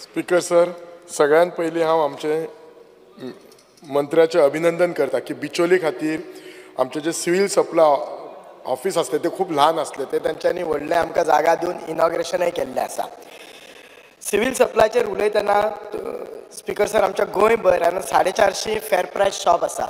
Speaker sir, सगळ्यात पयलीं हांव आमचे मंत्र्याचें अभिनंदन करता की बिचोली खातीर आमचे जे सिवील सप्लाय ऑफिस आसलें ते खूब ल्हान आसलें, ते तेंच्यांनी व्हडलें आमकां जागा दिवन इनॉग्रेशनय केल्लें आसा. सिवील सप्लायचेर उलयतना स्पीकर सर, आमच्या गोंयभर 450 फेर प्रायस शॉप आसा.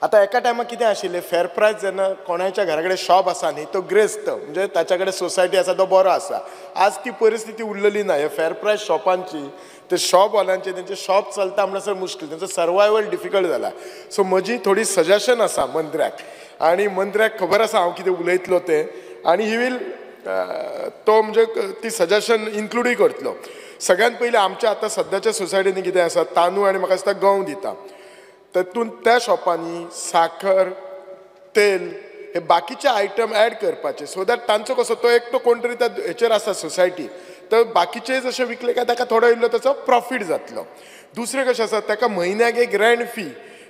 आतां एका टायमार कितें आशिल्लें, फेर प्रायस जेन्ना कोणाच्या घरा कडेन शॉप आसा न्ही तो ग्रेस्त, म्हणजे ताच्या कडेन सोसायटी आसा तो बरो आसा. आज ती परिस्थिती उरलेली ना. हे फेर प्रायस शॉपांची, ते शॉपवाल्यांचे तेंचे शॉप चलता म्हणसर मुश्कील, तेंचो सर्वायवल डिफिकल्ट जाला. सो म्हजी थोडी सजेशन आसा मंत्र्याक, आनी मंत्र्याक खबर आसा हांव कितें उलयतलो तें, आनी he will तो म्हणजे ती सजेशन इन्क्लूडूय करतलो. सगळ्यात पयलीं आमच्या आतां सद्याच्या सोसायटींनी कितें आसा, तांदूळ आनी म्हाका दिसता गंव दिता, तातूंत त्या शॉपांनी साखर, तेल हे बाकीचे आयटम एड करपाचे, सो that तांचो कसो तो एकटो कोण तरी त्या हेचेर आसा सोसायटी, तर बाकीचे जशे विकले काय ताका थोडो इल्लो ताचो प्रॉफीट जातलो. दुसरें कशें आसा, ताका म्हयन्याक एक रेंट फी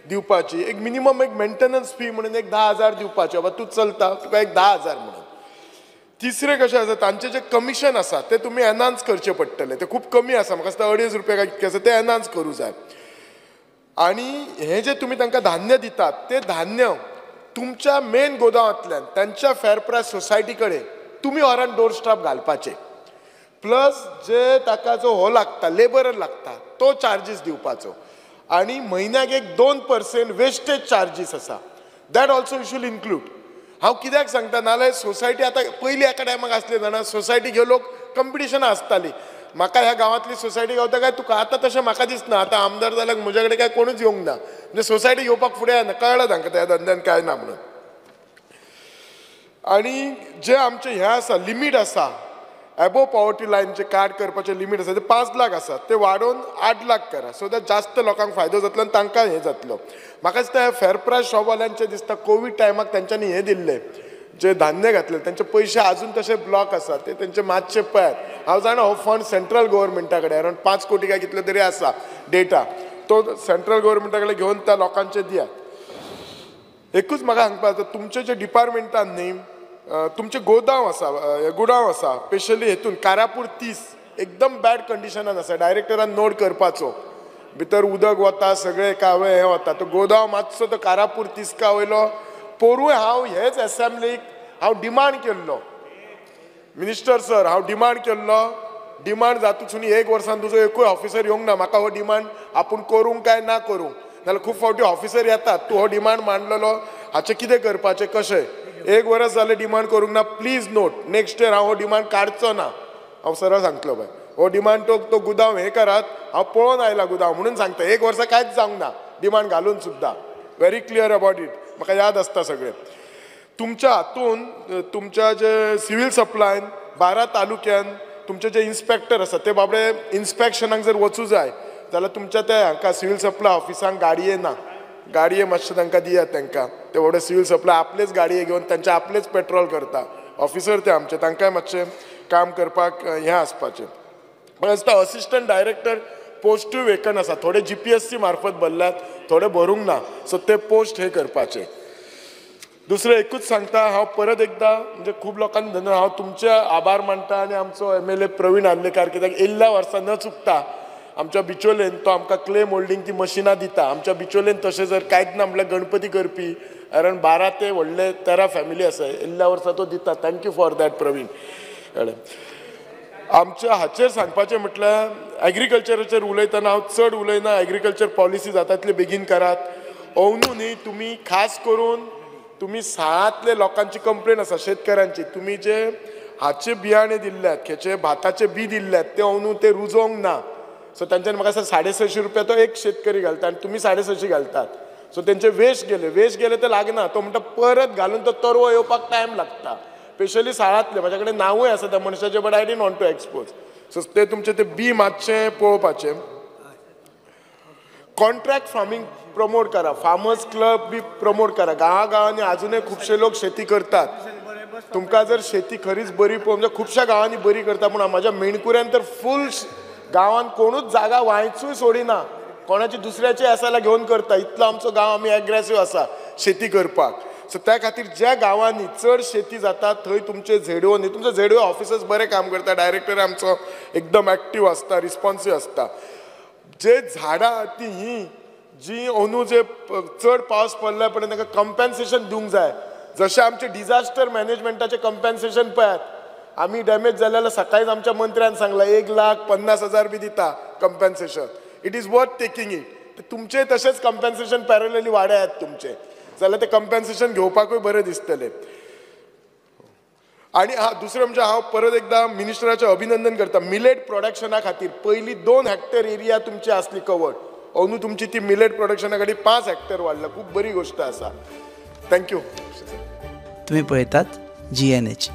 दिवपाची, एक मिनिमम एक मेंटेनन्स फी म्हणून एक 10,000 दिवपाची, बाबा तूं चलता तुका एक 10,000 म्हणून. तिसरें कशें आसा, तांचें जें कमिशन आसा तें तुमी एनहान्स करचें पडटलें, तें खूब कमी आसा, म्हाका दिसता 2.5 रुपया काय कितकें आसा, तें एनहान्स करूं जाय. आनी हें जें तुमी तांकां धान्य दितात तें धान्य तुमच्या मेन गोदामांतल्यान तांच्या फेर प्रायस सोसायटी कडेन तुमी व्हरून डोर स्टॉप घालपाचें. प्लस जे ताका जो हो लागता लेबरर लागता तो चार्जीस दिवपाचो, आनी म्हयन्याक एक 2% वेस्टेज चार्जीस आसा, that also you should include. हांव कित्याक सांगता, नाजाल्यार सोसायटी आतां पयलीं एका टायमाक आसले जाणा, सोसायटी घेवन लोक कंपिटिशनां आसतालीं, म्हाका ह्या गांवांतली सोसायटी गावता काय तुका. आतां तशें म्हाका दिसना, आतां आमदार जाल्यार म्हजे कडेन काय कोणूच येवंक ना, म्हणजे सोसायटी घेवपाक फुडें येना, कळ्ळें तांकां त्या धंद्यान काय ना म्हणून. आनी जे आमचें हें आसा लिमीट आसा, एबोव पॉवर्टी लायनचें कार्ड करपाचें लिमीट आसा तें 5 लाख आसा, तें वाडोवन 8 लाख करा, सो that जास्त लोकांक फायदो जातलो आनी तांकां हें जातलो. म्हाका दिसता ह्या फेर प्रायस शॉपवाल्यांचें दिसता कोवीड टायमाक तेंच्यांनी हें दिल्लें, जे धान्य घातले तेंचे पयशे आजून तशे ब्लॉक आसा, ते तेंचे मातशे पळयात. हांव जाणा हो फंड सेंट्रल गव्हर्मेंटा कडेन अरावंड 5 कोटी काय कितले तरी आसा डेटा, तो सेंट्रल गव्हर्मेंटा कडेन घेवन त्या लोकांचे दियात. एकूच म्हाका सांगपाक जाता, तुमचे जे डिपार्टमेंटान न्ही तुमचें गोदांव आसा, गुडांव आसा, स्पेशली हेतून कारापूर 30 एकदम बॅड कंडिशनान आसा, डायरेक्टरान नोट करपाचो, भितर उदक वता सगळें कावे हें वता, तो गोदांव मातसो तो कारापूर 30 वयलो. पोरूय हांव हेच एसेंब्लीक हांव डिमांड केल्लो, मिनिस्टर सर हांव डिमांड केल्लो, डिमांड जातूच न्ही एक वर्सान तुजो एकूय ऑफिसर येवंक ना, म्हाका हो डिमांड आपूण करूंक काय ना करूंक, नाजाल्यार खूब फावटी ऑफिसर येतात, तूं हो डिमांड मांडलेलो हाचें कितें करपाचें कशें, एक वर्स जालें डिमांड करूंक ना, प्लीज नोट नेक्स्ट इयर हांव हो डिमांड काडचो ना. हांव सरळ सांगतलो बाय, हो डिमांड तो गुदांव हें करात, हांव पळोवन आयला गुदांव म्हणून सांगता, एक वर्सा कांयच जावंक ना डिमांड घालून सुद्दां, व्हेरी क्लियर अबावट it, म्हाका याद आसता सगळें. तुमच्या हातून तुमच्या जे सिवील सप्लायन 12 तालुक्यान तुमचे जे इन्स्पेक्टर आसा ते बाबडे इन्स्पेक्शनाक जर वचूं जाय जाल्यार तुमच्या त्या हांकां सिवील सप्लाय ऑफिसांक गाडये ना, गाडये मातशें तांकां दियात, तांकां ते बाबडे सिवील सप्लाय आपलेच गाडये घेवन तांचे आपलेच पेट्रोल करता, ऑफिसर ते आमचे, तांकांय मातशें काम करपाक हें आसपाचें. पण आसता असिस्टंट डायरेक्टर पोस्टूय वेकंट आसा, थोडे GPSC मार्फत भरल्यात, थोडे भरूंक ना, सो ते पोस्ट हे करपाचे. दुसरें एकूच सांगता हांव परत एकदां, म्हणजे खूब लोकांनी धन्य, हांव तुमचे आभार मानता आनी आमचो MLA Praveen Arlekar, कित्याक येयल्ल्या वर्सा न चुकता आमच्या बिचोलेन तो आमकां क्ले मोल्डींग ती मशिनां दिता. आमच्या बिचोलेन तशें जर कांयच ना म्हटल्यार गणपती करपी कारण 12 ते व्हडले 13 फॅमिली आसा, येयल्ल्या वर्सा तो दिता. Thank you for that Praveen. कळ्ळें. आमच्या हाचेर सांगपाचें म्हटल्यार एग्रीकल्चराचेर उलयतना हांव चड उलयना, एग्रीकल्चर पॉलिसी जाता तितले बेगीन करात. अंदू न्ही तुमी खास करून तुमी साळांतले लोकांची कंप्लेन आसा शेतकऱ्यांची, तुमी जे हाचे बियाणे दिल्ल्यात, खेचे भाताचे बी दिल्ल्यात ते अंदू ते रुजोवंक ना, सो तांच्यान म्हाका दिसता 650 रुपया तो एक शेतकरी घालता आनी तुमी 650 घालतात, सो तेंचे वेस्ट गेले, वेस्ट गेले ते लागना, तो म्हणटा परत घालून तो तरवो येवपाक टायम लागता. स्पेशली साळांतले, म्हाज्या कडेन नांवूय आसा त्या मनशाचें, but I didn't want to expose. So ते तुमचें ते बी मातशें पळोवपाचें. कॉन्ट्रॅक्ट फार्मींग प्रमोट करा, फार्मर्स क्लब बी प्रमोट करा, गांवा गांवांनी आजुनूय खुबशे लोक शेती करतात. तुमकां जर शेती खरीच बरी पळोवंक म्हणजे खुबश्या गांवांनी बरी करता, पूण म्हाज्या मेणकुऱ्यान तर फूल गांवांत कोणूच जागा वांयचूय सोडिना, कोणाची दुसऱ्याची आसा जाल्यार घेवन करता, इतलो आमचो गांव आमी एग्रेसीव आसा शेती करपाक. सो त्या खातीर ज्या गांवांनी चड शेती जाता थंय तुमचे झेडओ न्ही, तुमचे झेडओ ऑफिसर्स बरे काम करता, डायरेक्टर आमचो एकदम एक्टीव आसता, रिस्पॉन्सीव आसता. जे झाडां ती ही जी अंदू जे चड पावस पडल्या पळय तांकां कंपेन्सेशन दिवंक जाय. जशें आमचें डिजास्टर मॅनेजमेंटाचें कंपेन्सेशन पळयात, आमी डॅमेज जाले जाल्यार सकाळीच आमच्या मंत्र्यान सांगलां 1,50,000 बी दिता compensation. It is worth taking it. तुमचें तशेंच कंपेन्सेशन पॅरलली वाडयात तुमचें, जाल्यार तें कंपेन्सेशन घेवपाकूय बरें दिसतलें. आनी हा दुसरें म्हणजे हांव परत एकदां मिनिस्टराचें अभिनंदन करता. मिलेट प्रोडक्शना खातीर पयलीं 2 हॅक्टर एरिया तुमची आसली कवर्ड, अंदू तुमची ती मिलेट प्रोडक्शना खातीर 5 हॅक्टर वाडला. खूब बरी गोश्ट आसा. Thank you. तुमी पळयतात GNH.